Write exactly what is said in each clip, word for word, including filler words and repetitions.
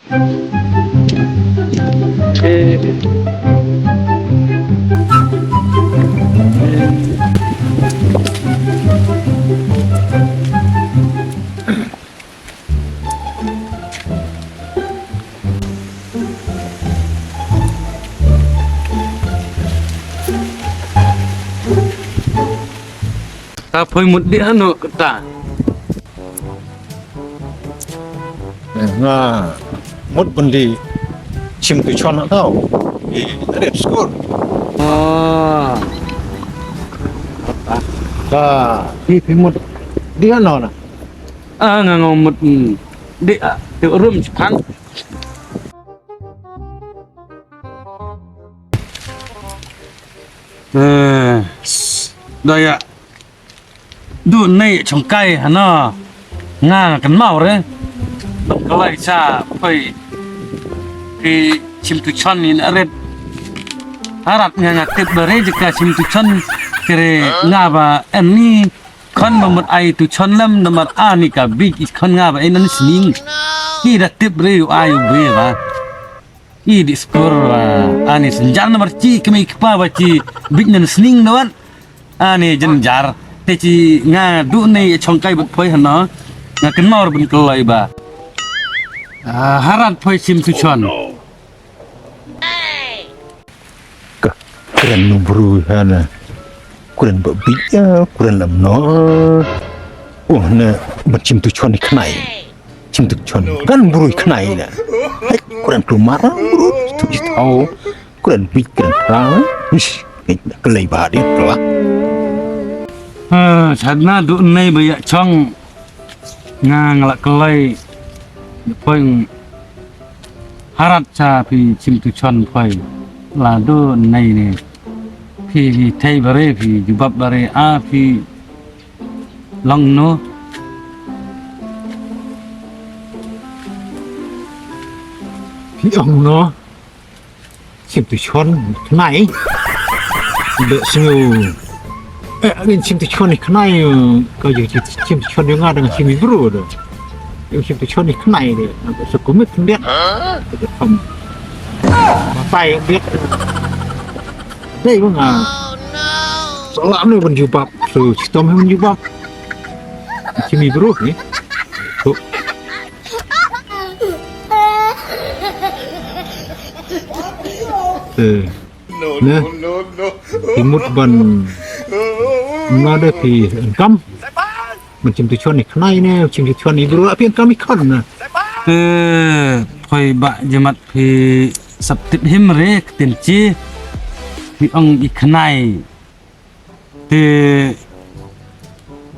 Ta poi mut dih hano kata. Eh, nga mut ban dih shim tu shon na tau. Di red skur. Ah. Ta phi phi mut dih hano na. Ah, nga ngau mut, mm, dih, ah, dih rum chiphang. Eh, da ïa. Du nei chong kai hana. Nga kan mau re. Dong kalai cha poi. Ki chim tu chon ni na ret. Arat nga nga tip ba re jaka chim tu chon. Kere nga ba en ni. Khon ba mut ai tu chon lem namar ani ka big is khon nga ba en nan sning. Ki da tip re u ai u be ba. I di skur, ah, ani senjan namar chi kami kpa ba chi bit nan sning dawat. Ani jenjar. Te chi nga du nei chong kai bat poi hano. Nga kenmor ben keloi ba. Ah, harat poi sim tu chon. Ka kren nu bru hana. Kren ba bit ya, kren lam no. Oh, na ba chim tu chon ni khnai. Chim tu chon kan bru khnai na. Hai, kuran tu mara bru tu ji tau. Kuran bit kuran prang. Ish, ni kelai ba dia tu lah. Ha, sadna du nei ba ïa chong. Nga ngala kelai. Poi harat cha phi chim tu chon poi. La du nei ne. Phi hi thei bare phi jubab bare a phi Long no. Phi ong no. Chim tu chon khnai. Be sngew. Eh, agin chim tu chon khnai. Ka ju chim tu chon nga dang chim bru do. Yung chim tu chon khnai de. Sa kumit khndek. Ka pam. Matai khndek. Dei ba nga. Salah ni ban jubab. So, chitom ban jubab. Chimi bro ni. So. Eh. Ne. Imut ban. Nga da pi kam. Man chim tu chon ni khnai ne, chim tu chon ni bro, api kam i khon na. Eh, poi ba jemat phi sap tip him re, ktien chi, phi ong i khnai. Te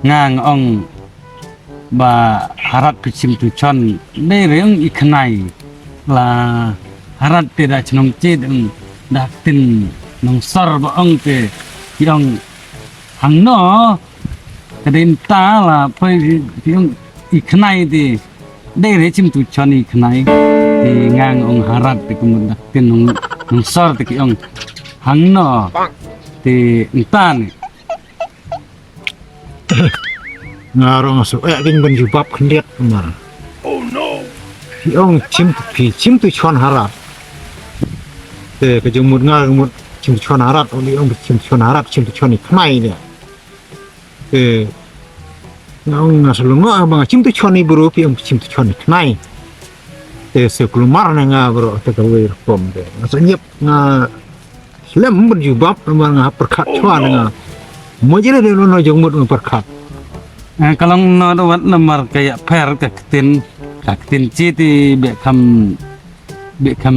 nga nga ong ba harat phi chim tu chon, dei re ong i khnai. La harat te da chnong chi, dei ong da ktien nongsor ba ong te, phi ong hangno. Ka dei nta la poi phi ong i khnai te. Dei re chim tu chon i khnai. Te nga nga ong harat te kumut da ktien nong, nongsor te ki ong. Hangno. Te nta ne. Nga rong su eh ding ban jubab khyndiat ma. Phi ong chim phi chim tu chon harat. Te ka jingmut nga mut chim tu chon harat, ong phi ong chim tu chon harat, chim tu chon i khnai de. Te nga ong nga selalu nga ba nga chim tu chon i bru, phi ong chim tu chon i khnai. Te se kulmar na nga bru te ka wei rukom te. Nga sa nyep nga slem ban jubab namar nga pyrkhat chwa na nga. Mo jere de no jong mut nga pyrkhat. Eh, ka long no da wat namar ka ïa pher ka ktien, ka ktien chi te beh kham beh kham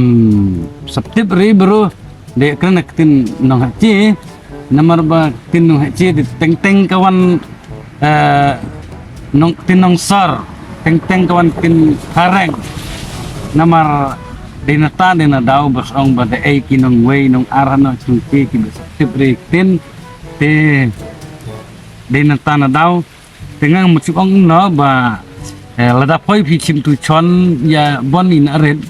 sap tip ri bru. Dei kren na ktien nong ha chi. Namar ba ktien nong ha chi dei teng teng ka wan, eh, nong ktien nongsor. Teng teng ka wan ktien phareng. Namar dei na ta dei na daw ba ong ba dei ei ki nongwei nong ar hano chung chi ki ba sap tip ri ktien. Te dei na ta na daw. Te nga mut shu ong no ba, eh, lada poi phi chim tu chon ïa bon i na ret.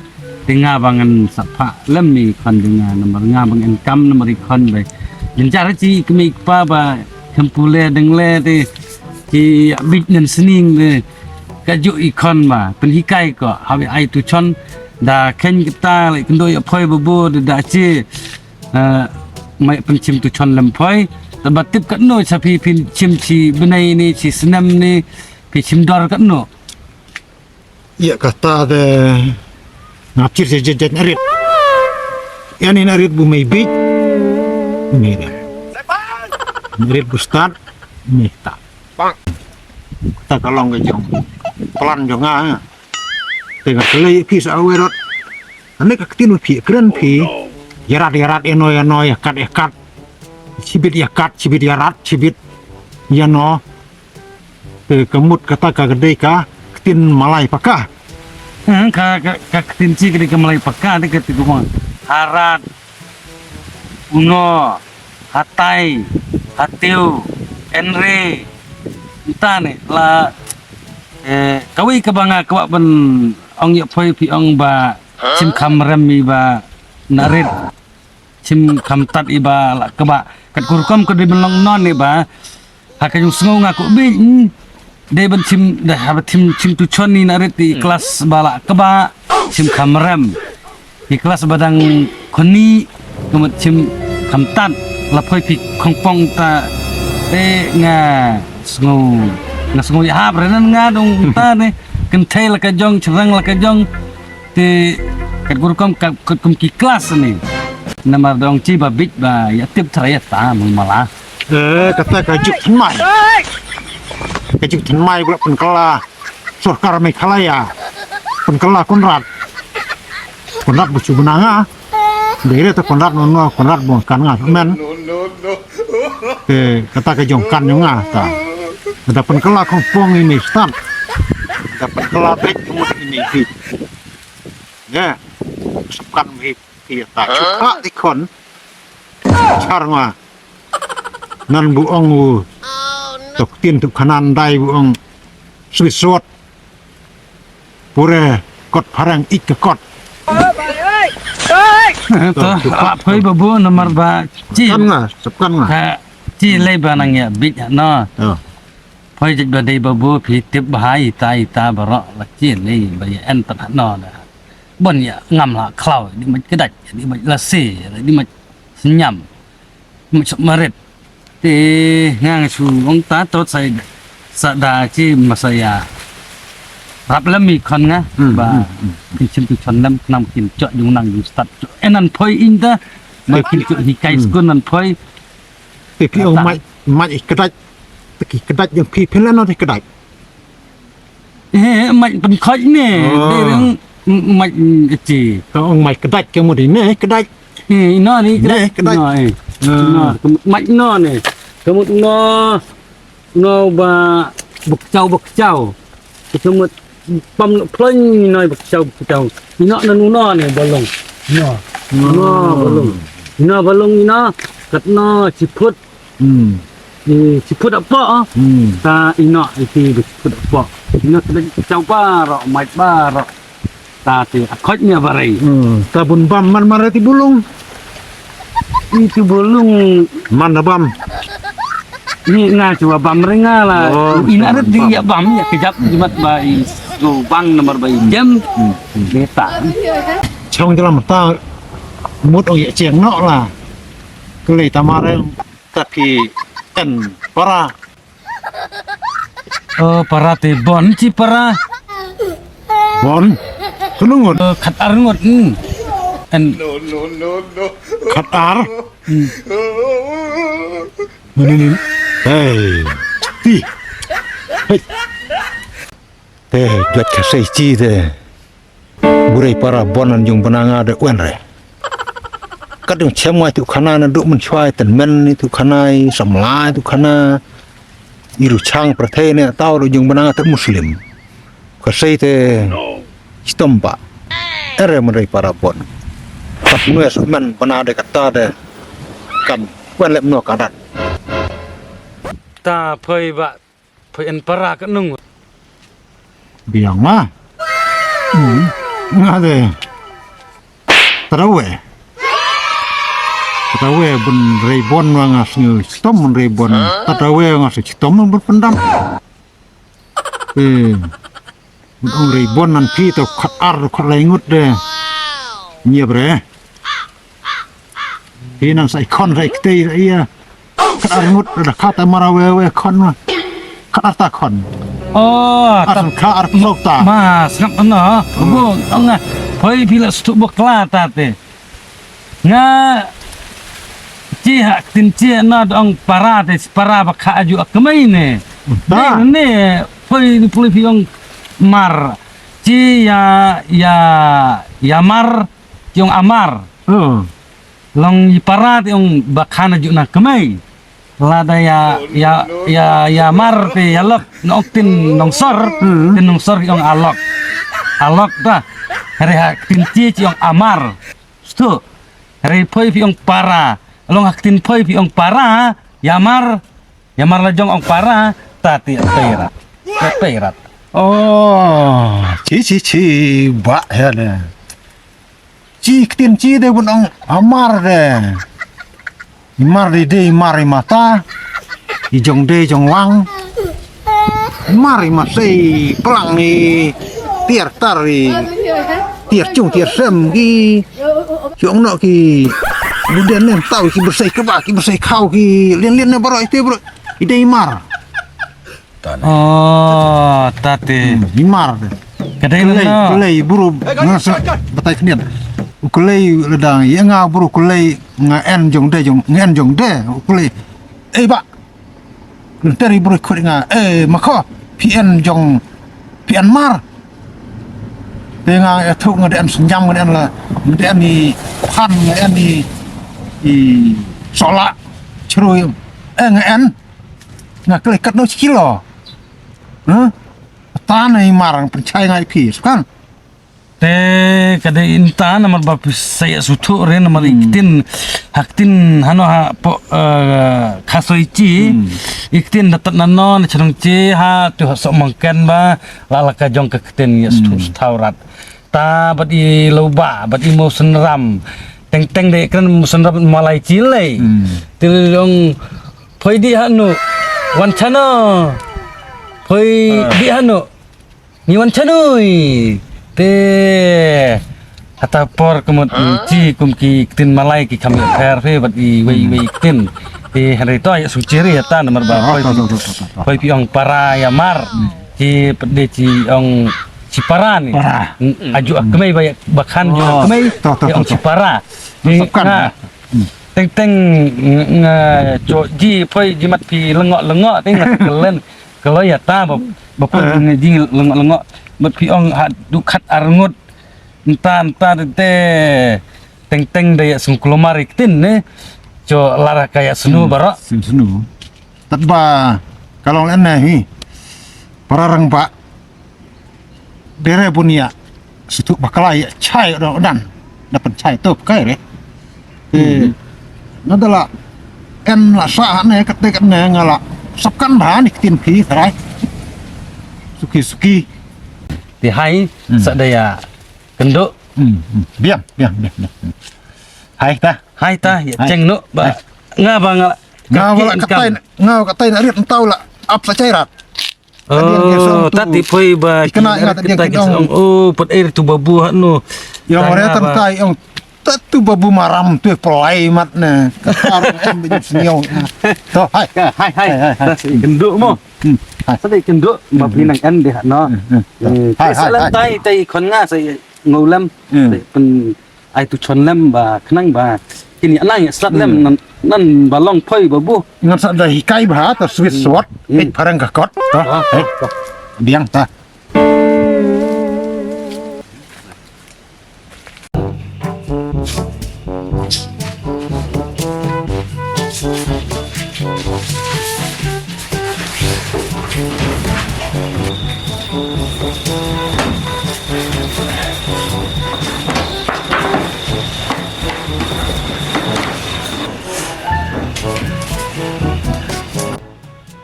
Te nga ba ngan sa phah lem i khon jong nga namar nga ba ngan kam namar i khon ba. Jynjar chi kmie kpa ba kham pule dang le te ki bit nan sning te. Ka ju i khon ba pynhikai ko hawi ai tu chon. Da khein kita lei kyndoh ïa phoi babu da da chi. Eh, mai pynchim tu chon lem phoi. Te ba tip katno cha phi pynchim chi bnai ni chi snem ni phi chim dor katno. Ïa kata de ngap chir cha jet jet narit. Ïa ni narit bu mei bit. Ni de. Narit bu start. Ni ta. Ta ka long ka jong. Plan jong nga. Te nga kylli phi sa awei rot. Ane ka ktien phi kren phi. Ïarap ïarap ïano ïano ïakat ïakat. Chibit ïakat chibit ïarap chibit ïano. Te ka mut kata ka dei ka ktien Malai paka. Hmm, ka ka ka ktien chi ka dei ka Malai paka dei ka ti kumang. Harat. Uno, hatai, hatiu, enre. Nta ne la eh, kawei kaba nga kwah ban ong ïa phoi phi ong ba chim kham rem i ba narit chim kham tat i ba la kaba kat kur kom ka dei ban long non i ba ha ka jong sngew nga ku bi dei ban chim da ha ba chim chim tu chon ni narit i klas ba la kaba chim kham rem. Ki klas ba dang khoni ka mut chim kham tat la phoi phi khongpong ta te nga sngew nga sngew ïa hap re nan nga dong ta ne kynthei la ka jong chyrang la ka jong te kat gur kom kat kum ki klas ne namar dong chi ba bit ba ïa tip tra ïa ta mung mala. Eh, kata ka juk thymmai. Ka juk thymmai bla pynkylla. Sorkar Meghalaya pynkylla Konrad. Konrad ba chu bna nga. Dei re ta Konrad no no Konrad ba kan nga men. Te kata ka jong kan jong nga ta. Kata pynkylla khongpong i mei stad. Kata pynkylla bek mut i mei bit. Ya. Sap kan mei ki ta chu ka ti khon. Char nga. Nan bu ong u. Tok tin tu khanan dai bu ong. Sri sot. Pure kot pharang ik ke kot. To, ap hoi babu namar ba chi. Kan nga, sep kan nga. Ka chi lei ba nang ya bit no. Phoi jit ba dei babu phi tip ba hai ita ita baro la chi lei ba ya en tan no da. Bon ya ngam la khlau di mach kedach di mach la se di mach senyam. Mach marit. Te nga nga shu ong ta tot sai sa da chi masaya. Rap lem i khon nga ba kin chim tu chon lem nam kin chok jung nang jung stad chok. Enan phoi in ta ma kin chok hi kai skun nan phoi. Te phi ong mai mai kedach. Te ki kedach jong phi phi la no te kedach. Eh, mach pynkhot ne. Dei reng mach chi. Ka ong mach kedach ka mut ne kedach. Eh, ino ni kedach. Ino eh. Ino mach no ne. Ka mut no no ba bukchau bukchau. Ka mut pam no plon ino bukchau bukchau. Ino na nu no ne balong. Ino. Ino balong. Ino balong ino kat no chiput. Hmm. Di siput apa ah. Hmm. Ta ina iti di siput apa. Ina kena cau baro, mai baro. Ta ti akot ni barai. Hmm. Ta bun bam man mara ti bulung. Itu bulung. Man bam. Ni nga cuba bam ringa lah. Oh, ina ada dia bam ya kejap jimat bai. Go bang nomor bai jam. Hmm. Beta. Chong dalam ta mut ong ya cheng nok lah. Kelai tamare. Ta phi en para. Oh, para te bon chi para. Bon. Kunu ngut. Oh, khat ar ngut. Hmm. En. Khat ar. Hmm. Ni ni. Hey. Ti. Hey. Te jot ka sei chi te. Burei para bon nan jong bnanga de wen re. Kat jong chem ngai tu khana na duk mynshwai ten men ni tu khana i samlai tu khana. Iru chang prathe ne tau do jong bnanga te muslim. Ka sei te stompa. Ere mrei para bon. Kat nue so men bna de kata de. Kan wen lep no kadat. Ta phoi ba Phoi en para ka nung. Biang ma. Hmm. Nga de. Tarawe. Tarawe bun rei bon wa nga sngi stom bun rei bon. Tarawe nga sngi stom bun pendam. Eh. Bun rei bon nan pi to khat ar khat lai ngut de. Ngi bre. Hi nang sa i khon sa i ktei sa i, eh, kat ar ngut da kata mara we we khon ma. Kat ar ta khon. Oh, ar ta kha ar pok ta. Ma sngap na. Bu nga. Hoi phi la stu bakla ta te. Nga ci ha ktien ci na dong para te para ba kha aju a kemai ne. Ta. Dei ne poi ni puli phi ong mar. Ci ya ya ya mar ci ong amar. Hmm. Long i para te ong ba kha na ju na kemai. Lada ya ya ya ya mar te ya lok na ok tin nongsor. Hmm. Tin nongsor ki ong alok. Alok ta. Hare ha ktien ci ci ong amar. Stu. Hare poi phi ong para. Long ha ktien poi phi ong para. Ya mar. Ya mar la jong ong para. Ta ti peirat. Peirat. Oh, ci ci ci ba ya ne. Ci ktien ci de bun ong amar de. I mar de de i mar i mata. I jong de jong wang. I mar i masei plang i tiar tar i tiar chung tiar sem ki. Ki ong no ki buden nem tau ki bersei keba ki bersei khau ki lien lien ne baro ite bro. I de i mar. Oh, ta te. Hmm, i mar te. Ka dei. Kulei, no. Kulei buru nga sa batai khnian. U kulei ledang ya nga buru kulei nga en jong de jong nga en jong de u kulei. Eh ba. Nter i buru khut nga eh ma kho phi en jong phi en mar. Te nga ya thuk nga de en senjam nga de en la nga de en i phan nga en i i sola chru eh nga en. Nga kle kat no kilo. Huh? Tan i mar pynchai ngai phi sukan. Te ka dei inta namar ba phi sa ya suthu re namar iktin haktin hano ha po eh, khasoi ci. Hmm. Iktin datat nano na chnong ci ha tu ha sok mangken ba la la ka jong ka ktin ya suthu. Hmm. Suthu rat. Ta bat i lo ba bat i mo senram. Teng teng de kren mo senram malai ci lei. Hmm. Te long Poi di hanu. Wan chano. Poi di hanu. Ni wan chanui. Te. Kata por kemut ci kum ki ktin malai ki kam ya pher phe bat i wei wei ktin. Te hari to ya sung ciri ya ta namar ba poi. Poi pi ong para ya mar. Ci pede ci ong ci para ni. Para. Aju akmei ba ya bakhan ju akmei. Ya ong ci para. Ni na. Teng teng nga cho ji poi ji mat pi lengok lengok teng nga kelen kelo ya ta ba ba poi nga ji lengok lengok mat pi ong ha du khat arngut nta nta te teng teng da ya sung kulomar iktin ne cho lara ka ya sunu baro. Sim sunu. Tat ba kalong lena hi para rang ba. Dere bunia situ bakala ya chai do dan dapat chai tu kai re. Eh, nadala en la sa ne kate kane ngala sapkan ba ni ktin phi sarai. Suki suki. Ti hai sadaya kendu. Biang biang biang. Hai ta. Hai ta ya cheng nu ba nga ba ngala. Nga wala katai nga katai na riat entau la ap sa chai rat. Oh, tati poi ba kena ingat dia kita kita ong. Oh, put air tu babu hanu. Yang ore tan kai ong tatu babu maram tu pelai mat ne. Kar em bini seniau. To hai. Hai hai. Kenduk mo. Sedai kenduk ba pinang en deh no. Hai hai. Tai tai kon nga sai ngulem. Pen Ai tu chon lem ba khnang ba kini anang ya sat lem nan nan ba long poi ba bu. Ngan sa da hikai ba ta switch sword. Pek parang ka kot. Biang ta.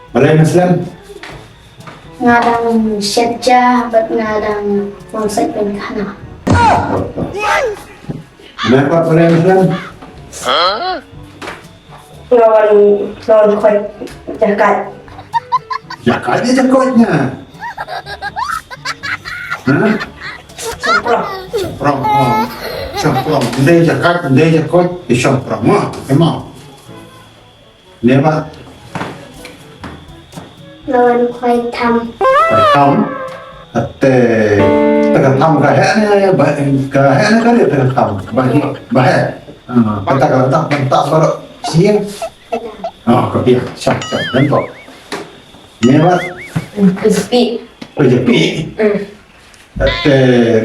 Balei Muslim? Nga dang shet ja bad nga dang wangsit pynkhana. Nampak boleh Muslim? Nga wan nga wan khoi jakat. Jakat dia jakatnya. Hah? Semprong. Semprong. Oh. Shong prong. Ym dei ja kat, ym dei ja koit, ïa shong prong ma. Ïa ma. Ne ba. Lawan khwai tham. Khwai tham. Ate, te ka tham ka heh ne, ba, ka heh ne ka ri te ka tham. Ba heh, ba heh. Ah, ba ta ka tak, ba ta baroh. Siang. Ah, ka pia, shah, shah, dan ko. Ne ba. Ka japi. Ka japi. Hmm. Ate,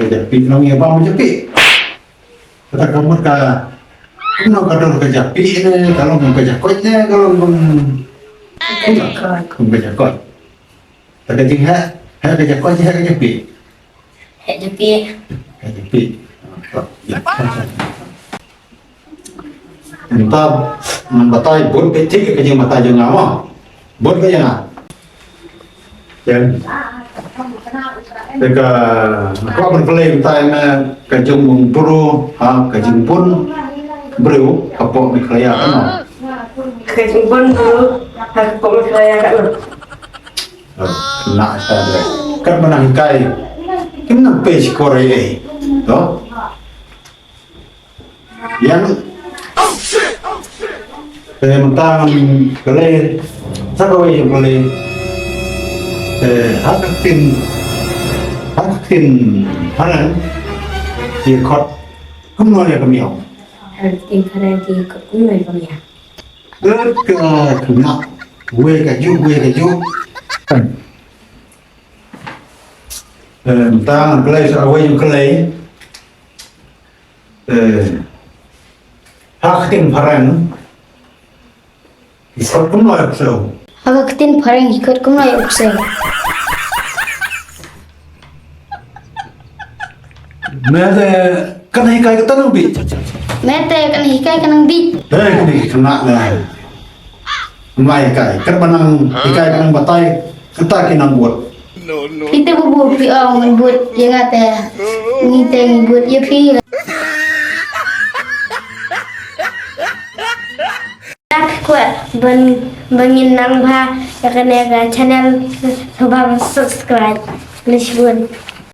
ka japi, nong ïa ba ka japi. Kata ka mut ka, kumno ka dur ka japi ne, ka long ka jakoit ne, ka long kum, kum ka jakoit. Ta ka jingheh, heh ka jakoit, heh ka japi. Heh japi. Heh japi. Mynta, mynta batai bun beti ka jingbatai jong nga mo. Bun ka jong nga. Jan. Te ka, ka ban pynlei mynta ïa me ka jong u bru, ha, ka jingbun briew, hapoh Meghalaya katno. Ka jingbun briew, hapoh Meghalaya katno. Na sa de. Kat ba nang hikai. Kim nang pei shkor ei ei. To. Ïa. Te mynta ngan kylli sa kawei jong kylli. Te ha ka ktien, ha ka ktien phareng ki khot kumno ïa ka miaw? Ha ka ktien phareng ki khot kumno ïa ka miaw? Te ka khynnah wei kajuh, wei kajuh. Te mynta ngan kylli sa kawei jong kylli. Eh, ha ka ktien phareng ki khot kumno ïa u ksew? Ha ka ktien phareng ki khot kumno ïa u ksew? Me te kan hikai kata nang bit. Me te kan hikai ka nang bit. Hei, kane ki khynnah ne. Ym lah hikai, kat ba nang hikai ka nang batai, kata ki nang bud. Phi te bubu phi ong ngan bud ïa nga te. Ngi te ngi bud ïa phi. Lak kwah ban ban ngin nang bha ïa kane ka channel, sngewbha ban subscribe. Khublei shibun.